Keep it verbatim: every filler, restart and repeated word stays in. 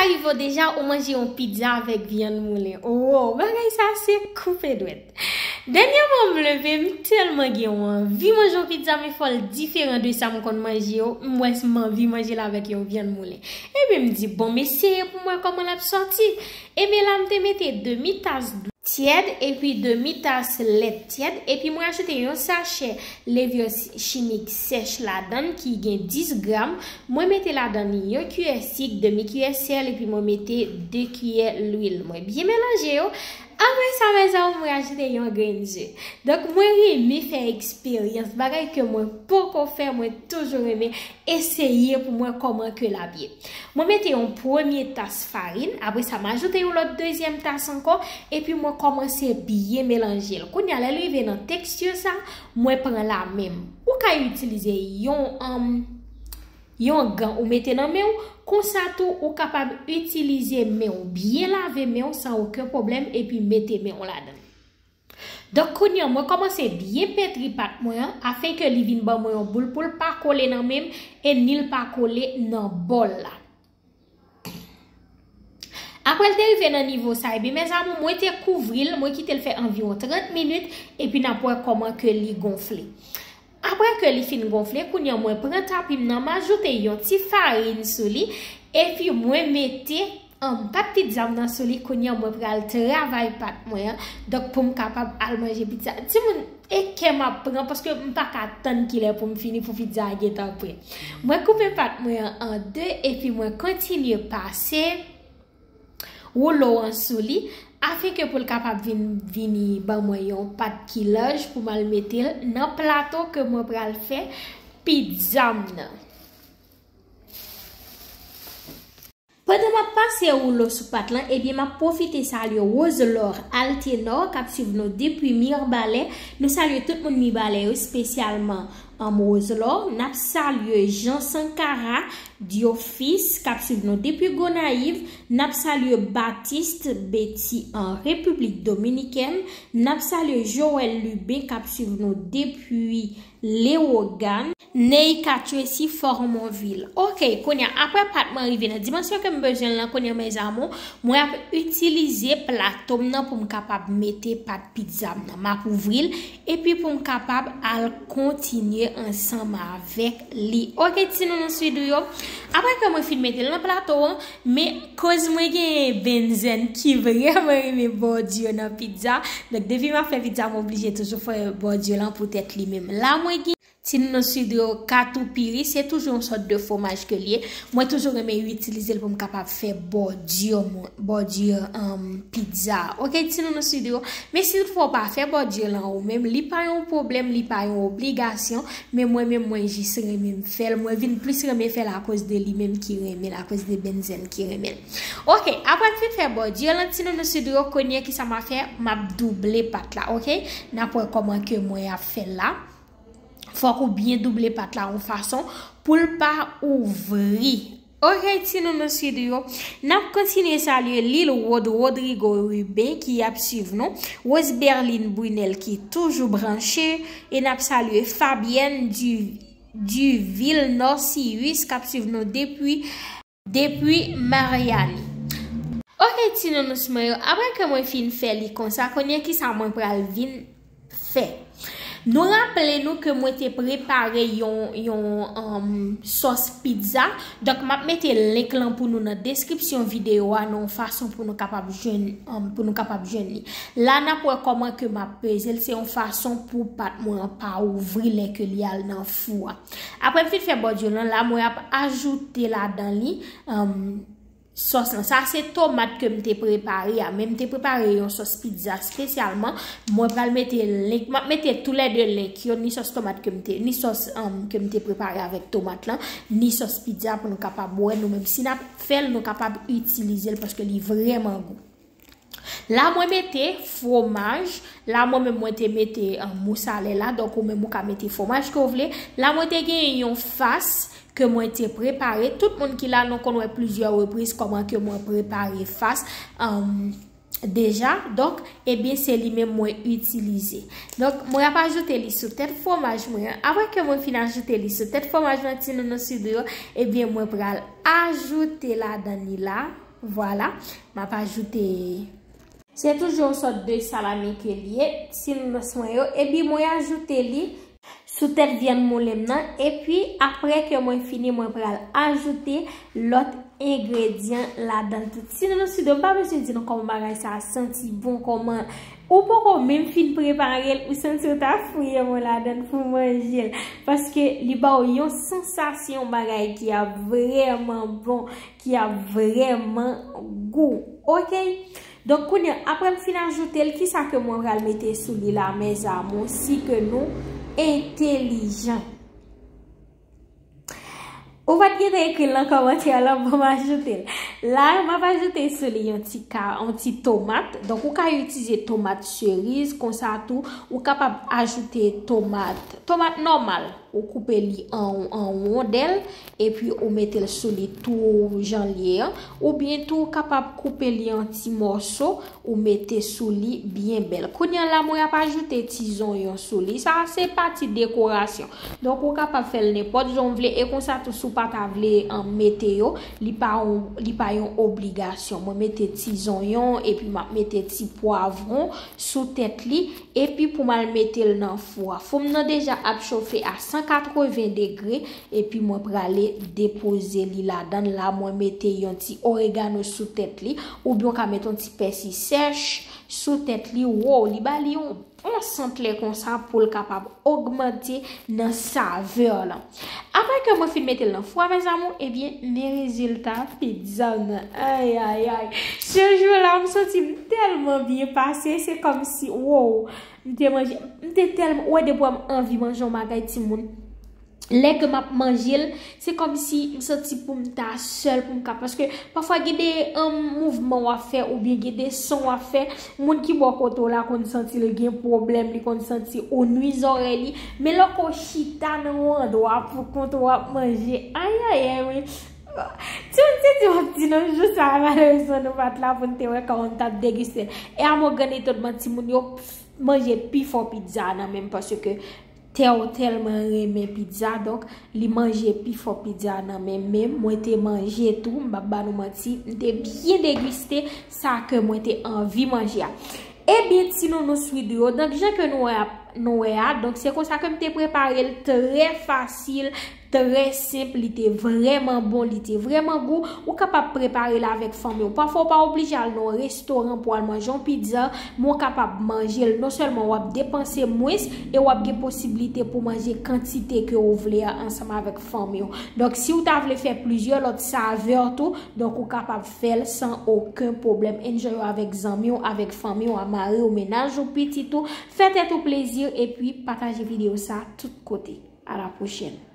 Rive w deja, ou manje yon pizza avèk vyann moulen. Wow, bagay sa se koupe dwèt. Dènyèman m leve, m tèlman gen yon anvi manje yon pizza, men fò l diferan de sa m konn manje yo. M wè si m anvi manje l avèk yon vyann moulen. Ebyen, m di, bon, m eseye pou m wè kòman l ap sòti. Ebyen, la, m te mete demi tas dlo tyèd epi demi tas lèt tyèd, epi mwen ajoute yon sachè levure chimique sèch ladann ki gen dis gram. Mwen mete ladann li yon kiyè sik, demi kiyè sèl, epi mwen mete de kiyè lwil. Mwen byen melanje yo. Apre sa, mezanmi, mwen ajoute yon grenn ze. Donk, mwen renmen fè eksperyans, bagay ke mwen poko fè, mwen toujou renmen eseye pou mwen kòman ke l ap ye. Mwen mete yon premye tas farin, apre sa, m ajoute yon lòt dezyèm tas ankò, epi mwen kòmanse byen melanje l. Kounye a, lè l rive nan teksti sa, mwen pran la men m. Ou ka itilize yon, um, yon gan ou mete nan men w, konsa tou ou kapab itilize men w, byen lave men w san okenn pwoblèm, epi mete men w ladan l. Donk, kounye a, mwen kòmanse byen pentri pat mwen an, afenke li vin ban mwen yon boul pou l pa kole nan men m, e ni l pa kole nan bòl la. Apre l te rive nan nivo sa, ebyen, mezanmi, mwen te kouvri l, mwen kite l fè anviwon trant minit, epi n ap wè kòman ke li gonfle. Apre ke li fin gonfle, kounye a mwen pran tapi m nan, m ajoute yon ti farin sou li, epi mwen mete, um, pat pizza m nan sou li. Kounye a mwen pral travay pat mwen an, donk pou m kapab al manje pizza. Timoun, e kè m ap pran, paske m pa ka tann kilè pou m fini pou pizza a gentan prè. Mwen koupe pat mwen an an de, epi mwen kontinye pase woulo an sou li, afenke pou l kapab vin, vini ban mwen yon pat ki laj pou m al mete l nan plato ke mwen pral fè pizza m nan. Pandan m ap pase woulo sou pat lan, ebyen, m ap pwofite salye Roselor Altenor k ap swiv nou depi Mibalè. Nou salye tout moun Mibalè yo, espesyalman, um, Roselor. N ap salye Jean Sankara Diofis k ap swiv nou depi Gonayiv. N ap salye Batiste Betty an Repiblik Dominikèn. N ap salye Joël Lubin k ap swiv nou depi Lewogàn. Ney Katchwesi Fòmonvil. Oke, kounye a, apre pat mwen rive nan dimansyon ke m bezwen l lan, kounye a, mes amours, mwen ap itilize plato m nan pou m kapab mete pat pizza m nan. M ap ouvri l, epi pou m kapab al kontinye ansanm avèk li. Oke, ti nounours Swidou yo, apre ke mwen fin mete l nan plato an, men koz mwen gen benzèn ki vrèman renmen bòdi yo nan pizza. Donk, depi m ap fè pizza, mwen oblije toujou fè bòdi yo lan poutèt li menm. La, mwen gen ti nounours Swidou yo, katoupiri, se toujou yon sòt de fwomaj ke l ye. Mwen toujou renmen itilize l pou m kapab fè bòdi mwen, bòdi, um, pizza. Oke, ti nounours Swidou yo. Men si toutfwa w pa fè bòdi lan ou menm, li pa yon pwoblèm, li pa yon obligasyon, men mwen menm, mwen jis renmen m fè l. Mwen vin plis renmen fè l akoz de li menm ki renmen l, akoz de benzèn ki renmen l. Oke, apre m fin fè bòdi lan, ti nounours Swidou yo, kounye a kisa m ap fè? M ap double pat la, oke? N ap wè kòman ke mwen ap fè l la. Fòk ou byen double pat la yon fason pou l pa ouvri. Oke, ti nounours Swidou yo, n ap kontinye salye Lil Rod Rodrigo Ruben ki ap swiv nou, Rose Berline Brunel ki toujou branche, e n ap salye Fabienne Du, Duville Norcius k ap swiv nou depi, depi Mariani. Oke, ti nounours mwen yo, apre ke mwen fin fè li konsa, kounye a kisa mwen pral vin fè? Nou raple nou ke mwen te prepare yon, yon, um, sòs pizza. Donk, m ap mete link lan pou nou nan deskripsyon videyo a, nan yon fason pou nou kapab jwenn, um, pou nou kapab jwenn li. La, n ap wè kòman ke m ap peze l. Se yon fason pou pat mwen an pa ouvri lè ke li al nan fou a. Apre m fin fè bòdi lan, la, mwen ap ajoute ladan li, um, sòs lan. Sa se tomat ke m te prepare a, men m te prepare yon sòs pizza espesyalman. Mwen pral mete link, m ap mete toulède link yo, ni sòs tomat ke m te, ni sòs, um, ke m te prepare avèk tomat lan, ni sòs pizza pou nou kapab wè nou menm si n ap fè l, nou kapab itilize l paske li vrèman gou. La, mwen mete fwomaj. La, mwen menm, mwen te mete, um, moussalèla. Donk, ou menm, ou ka mete fwomaj ke w vle. La, mwen te gen yon fas ke mwen te prepare. Tout moun ki la, nou konn wè plizyè repriz kòman ke mwen prepare fas, um, deja. Donk, ebyen, se li menm mwen itilize. Donk, mwen ap ajoute li sou tèt fwomaj mwen an. Apre ke mwen fin ajoute li sou tèt fwomaj mwen, ti nounours Swidou yo, ebyen, mwen pral ajoute ladan li la. Vwala, m ap ajoute. Se toujou yon sòt de salami ke li ye, ti nounous mwen yo, epi mwen ajoute li sou tèt vyann moulen m nan, epi apre ke mwen fini, mwen pral ajoute lòt engredyan ladan l tou. Ti nounous Fido, m pa bezwen di nou kòman bagay sa a santi bon, kòman ou poko menm fin prepare l, ou santi w ta fouye men w ladan l pou manje l. Paske li ba w yon sansasyon bagay ki ap vrèman bon, ki ap vrèman gou. Oke? Donk, kounye a, apre m fin ajoute l, kisa ke mwen pral mete sou li la, mes amours, si ke nou entelijan? Ou pa t gentan ekri l nan kòmantè a, la, bon, m ajoute l. La, m ap ajoute sou li yon ti ka, yon ti tomat. Donk, ou ka itilize tomat seriz, konsa tou, ou kapab ajoute tomat, tomat nòmal. Ou koupe li an, an wondèl, epi ou mete l sou li tou jan l ye an. Oubyen tou, ou kapab koupe li an ti mòso, ou mete sou li byen bèl. Kounye a la, mwen ap ajoute ti zonyon sou li. Sa a se pati dekorasyon. Donk, ou kapab fè l nenpòt jan w vle. E konsa tou, si w pa ta vle, an, mete yo, li pa yon, li pa yon obligasyon. Mwen mete ti zonyon, epi m ap mete ti pwavwon sou tèt li. Epi pou m al mete l nan fou a. Fou m nan deja ap chofe a san katreven degre. Epi mwen prale depoze li ladan l la. Mwen mete yon ti oregano sou tèt li. Oubyen w ka mete yon ti pèsi sèch sou tèt li. Wow, li ba li yon bon sant lè konsa pou l kapab ogmante nan savè lan. Apre ke mwen fin mete l nan fou a, mes amours, ebyen, men rezilta pizza m nan. Ay, ay, ay. Se jou la, m santi m tèlman byen pase. Se kòmsi, wow, m te manje, m te tèlman, ou wè, depi m anvi manje yon bagay, timoun, lè ke m ap manje l, se kòmsi m santi pou m ta sèl, pou m ka, paske pafwa gen de, um, mouvman w ap fè, oubyen gen de son w ap fè, moun ki bò kote w la konn santi l gen pwoblèm, li konn santi ou nwi zòrèy li, men lè w chita nan yon andwa pou kont ou w ap manje, ayayay, wi. Timoun, se di w ap di nou, jou sa a, malerezman, nou pa t la pou n te wè kòman m t ap degiste l. E a mon gran etònman, timoun yo manje pi fò pizza nan men m, paske Theo tèlman renmen pizza, donk, li manje pi fò pizza nan men m. Men mwen te manje tou, m p ap ba nou manti, m te byen degiste sa ke mwen te anvi manje a. Ebyen, ti nounous Fido, donk, jan ke nou wè a, nou wè a, donk, se konsa ke m te prepare l, trè fasil, trè senp, li te vrèman bon, li te vrèman gou. Ou kapab prepare l avèk fanmi w. Pafwa, ou pa oblije al nan yon restoran pou al manje yon pizza, men w kapab manje l. Non sèlman w ap depanse mwens, e w ap gen posiblite pou manje kantite ke w vle a ansanm avèk fanmi w. Donk, si w ta vle fè plizyè lòt savè tou, donk, ou kapab fè l san okenn pwoblèm. Enjoy yo avèk zanmi w, avèk fanmi w, a mari w, mennaj ou, pitit ou. Fè tèt ou plezi, epi pataje videyo sa tout kote. À la prochaine.